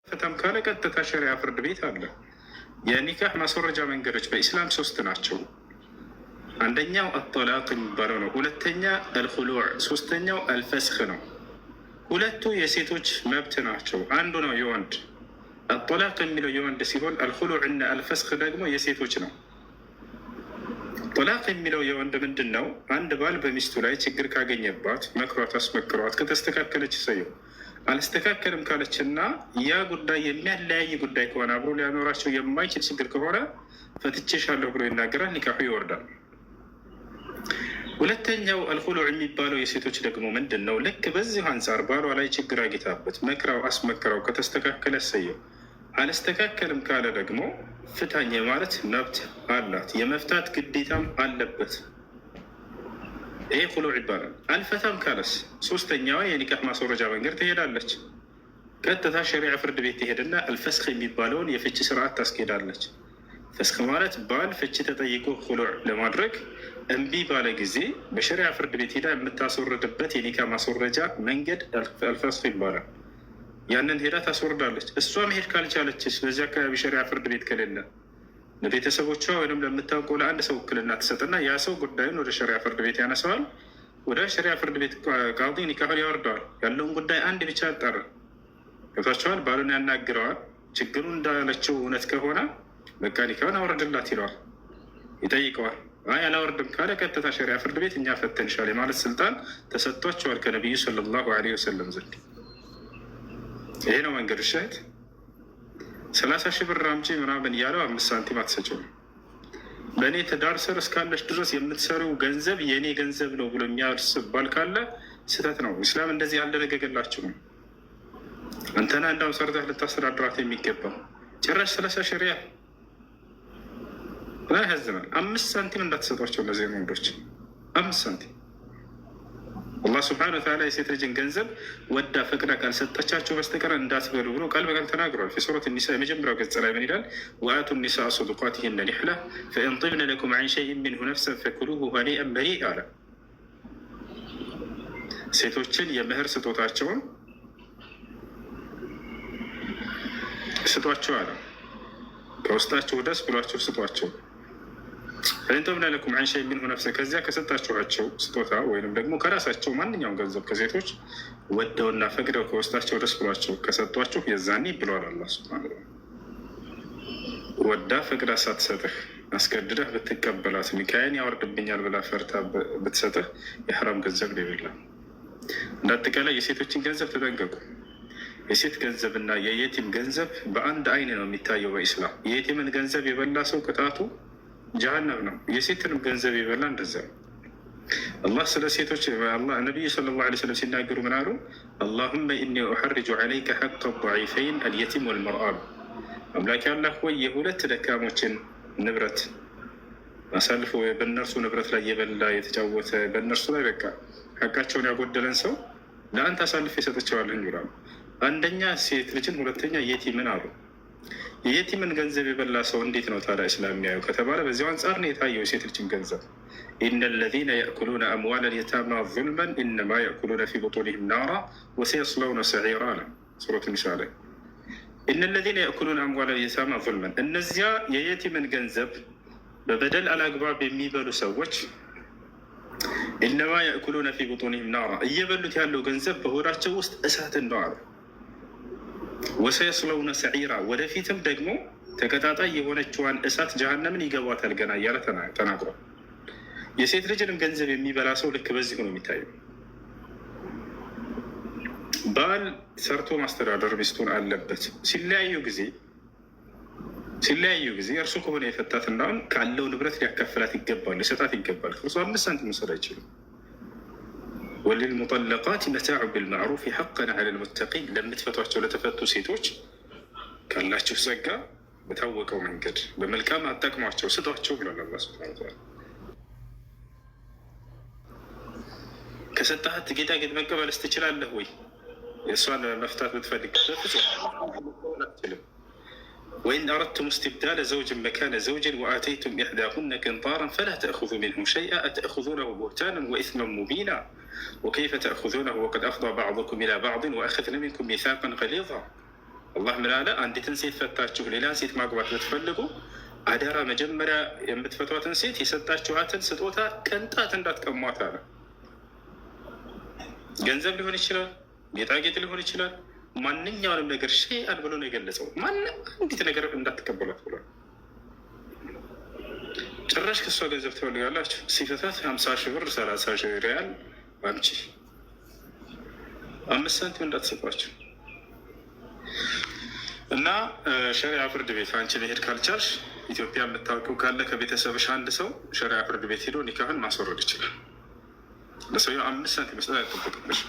ፈታም ካለ ቀጥታ ሸሪያ ፍርድ ቤት አለ። የኒካህ ማስወረጃ መንገዶች በኢስላም ሶስት ናቸው። አንደኛው አጠላቅ የሚባለው ነው። ሁለተኛ አልኹሉዕ፣ ሶስተኛው አልፈስኽ ነው። ሁለቱ የሴቶች መብት ናቸው። አንዱ ነው የወንድ። አጠላቅ የሚለው የወንድ ሲሆን አልኹሉዕ እና አልፈስኽ ደግሞ የሴቶች ነው። ጠላቅ የሚለው የወንድ ምንድን ነው? አንድ ባል በሚስቱ ላይ ችግር ካገኘባት መክሯት አስመክሯት ከተስተካከለች ሰየው፣ አልስተካከልም ካለችና ያ ጉዳይ የሚያለያይ ጉዳይ ከሆነ፣ አብሮ ሊያኖራቸው የማይችል ችግር ከሆነ ፈትቼሻለሁ ብሎ ይናገራል። ኒካሑ ይወርዳል። ሁለተኛው አልኹሉዕ የሚባለው የሴቶች ደግሞ ምንድን ነው? ልክ በዚሁ አንጻር ባሏ ላይ ችግር አግኝታበት መክራው አስመክራው ከተስተካከለ ሰየው፣ አልስተካከልም ካለ ደግሞ ፍታኝ የማለት መብት አላት፣ የመፍታት ግዴታም አለበት። ይሄ ኹሉዕ ይባላል። አልፈታም ካለስ ሶስተኛዋ የኒካህ ማስወረጃ መንገድ ትሄዳለች። ቀጥታ ሸሪዓ ፍርድ ቤት ትሄድና አልፈስኽ የሚባለውን የፍቺ ስርዓት ታስኬዳለች። ፈስኽ ማለት ባል ፍቺ ተጠይቆ ኹሉዕ ለማድረግ እምቢ ባለ ጊዜ በሸሪዓ ፍርድ ቤት ሄዳ የምታስወርድበት የኒካ ማስወረጃ መንገድ አልፈስኽ ይባላል። ያንን ሄዳ ታስወርዳለች። እሷ መሄድ ካልቻለችስ በዚህ አካባቢ ሸሪዓ ፍርድ ቤት ከሌለ ለቤተሰቦቿ ወይም ለምታውቀው ለአንድ ሰው ውክልና ትሰጥና ያ ሰው ጉዳዩን ወደ ሸሪዓ ፍርድ ቤት ያነሳዋል። ወደ ሸሪዓ ፍርድ ቤት ቃዲ ኒካሁን ያወርደዋል። ያለውን ጉዳይ አንድ ብቻ ያጣራል። ገብቷቸዋል። ባሉን ያናግረዋል። ችግሩ እንዳለችው እውነት ከሆነ በቃ ኒካሁን አወርድላት ይለዋል፣ ይጠይቀዋል። አይ አላወርድም ካለ ቀጥታ ሸሪዓ ፍርድ ቤት እኛ ፈተንሻል የማለት ስልጣን ተሰጥቷቸዋል ከነቢዩ صلى الله عليه وسلم ዘንድ። ይሄ ነው መንገዱ። ሻይት 30,000 ብር አምጪ ምናምን እያለው 5 ሳንቲም አትሰጪውም። በእኔ ትዳር ስር እስካለች ድረስ የምትሰሪው ገንዘብ የእኔ ገንዘብ ነው ብሎ የሚያስብ ባል ካለ ስህተት ነው። ኢስላም እንደዚህ አልደነገገላችሁም። አንተና እንዳውም ሰርተህ ልታስተዳድራት የሚገባው ጭራሽ 30,000 ሪያል ላይ ያዝናል። 5 ሳንቲም እንዳትሰጧቸው እነዚህ ወንዶች 5 ሳንቲም። አላህ سبحانه وتعالى የሴት ልጅን ገንዘብ ወዳ ፈቅዳ ካልሰጠቻቸው በስተቀር እንዳትበሉ ብሎ ቃል በቃል ተናግሯል። في سورة النساء የመጀመሪያው ገጽ ላይ ምን ይላል? وآتوا النساء صدقاتهن نحلة فإن طبن لكم عن شيء منه نفسا فكلوه هنيئا مريئا አለ። ሴቶችን የምህር ስጦታቸውን ስጧቸው አለ። ከውስጣቸው ደስ ብሏቸው ስጧቸው። فإن طبن لكم عن شيء منه نفسا ከዚያ ከሰጣችኋቸው ስጦታ ወይንም ደግሞ ከራሳቸው ማንኛውም ገንዘብ ከሴቶች ወደውና ፈቅደው ከውስጣቸው ደስ ብሏቸው ከሰጧችሁ የዛኔ ብለዋል አላህ سبحانه وتعالى። ወዳ ፈቅዳ ሳትሰጥህ አስገድደህ ብትቀበላት ኒካዬን ያወርድብኛል ብላ ፈርታ ብትሰጥህ የሐራም ገንዘብ ነው ይበላል። እንደ አጠቃላይ የሴቶችን ገንዘብ ተጠንቀቁ። የሴት ገንዘብና የየቲም ገንዘብ በአንድ አይን ነው የሚታየው በኢስላም። የየቲምን ገንዘብ የበላ ሰው ቅጣቱ ጀሃነም ነው። የሴትንም ገንዘብ የበላ እንደዛ ነው። አላህ ስለ ሴቶች ነቢዩ صلى الله عليه وسلم ሲናገሩ ምን አሉ? اللهم إني أحرج عليك حق الضعيفين اليتيم والمرأة አሉ። አምላኬ አላህ ሆይ የሁለት ደካሞችን ንብረት አሳልፎ በእነርሱ ንብረት ላይ የበላ የተጫወተ በእነርሱ ላይ በቃ ሐቃቸውን ያጎደለን ሰው ለአንተ አሳልፌ ሰጥቼዋለሁ ይላሉ። አንደኛ ሴት ልጅን፣ ሁለተኛ የቲምን አሉ። የየቲምን ገንዘብ የበላ ሰው እንዴት ነው ታዲያ እስላም የሚያየው ከተባለ በዚያው አንጻር ነው የታየው የሴት ልጅን ገንዘብ። إن الذين يأكلون أموال اليتامى ظلما إنما يأكلون في بطونهم نارا وسيصلون سعيرا አለ ሱረቱ ኒሳ ላይ። إن الذين يأكلون أموال اليتامى ظلما፣ እነዚያ የየቲምን ገንዘብ በበደል አላግባብ የሚበሉ ሰዎች إنما يأكلون في بطونهم نارا፣ እየበሉት ያለው ገንዘብ በሆዳቸው ውስጥ እሳትን ነው አለ። وسيصلون سعيرا፣ ወደፊትም ደግሞ ተቀጣጣይ የሆነችዋን እሳት ጀሃነምን ይገቧታል ገና እያለ ተናግሯል። የሴት ልጅንም ገንዘብ የሚበላ ሰው ልክ በዚሁ ነው የሚታየው። ባል ሰርቶ ማስተዳደር ሚስቱን አለበት። ሲለያዩ ጊዜ እርሱ ከሆነ የፈታት እንዳሁን ካለው ንብረት ሊያካፍላት ይገባል፣ ሊሰጣት ይገባል። ከእርሱ 5 ሳንቲም መውሰድ አይችልም። وللمطلقات متاع بالمعروف حقا على المتقين። ለምትፈቷቸው ለተፈቱ ሴቶች ካላችሁ ጸጋ በታወቀው መንገድ በመልካም አጠቅሟቸው፣ ስጧቸው ብሏል አላህ سبحانه وتعالى። ከሰጣሃት ጌጣጌጥ መቀበልስ ትችላለህ ወይ? የእሷን መፍታት ብትፈልግ በፍጹም አትችልም። وإن أردتم استبدال زوج مكان زوج وآتيتم إحداهن قنطارا فلا تأخذوا منه شيئا أتأخذونه بهتانا وإثما مبينا وكيف تأخذونه وقد أفضى بعضكم إلى بعض وأخذن منكم ميثاقا غليظا። አላህ ምን አለ? አንዲትን ሴት ፈታችሁ ሌላን ሴት ማግባት ብትፈልጉ አደራ መጀመሪያ የምትፈቷትን ሴት የሰጣችኋትን ስጦታ ቅንጣት እንዳትቀሟት አለ። ገንዘብ ሊሆን ይችላል፣ ጌጣጌጥ ሊሆን ይችላል፣ ማንኛውንም ነገር شيئا ብሎ ነው የገለጸው። ማንም አንዲት ነገር እንዳትቀበሏት ብሏል። ጭራሽ ከእሷ ገንዘብ ትፈልጋላችሁ። ሲፈታት 50,000 ብር 30,000 ሪያል አምጪ፣ 5 ሳንቲም እንዳትሰጧቸው እና ሸሪዓ ፍርድ ቤት አንቺ መሄድ ካልቻልሽ ኢትዮጵያ የምታውቂው ካለ ከቤተሰብሽ አንድ ሰው ሸሪዓ ፍርድ ቤት ሄዶ ኒካህን ማስወረድ ይችላል። ለሰውየው 5 ሳንቲም መስጠት አይጠበቅብሽ።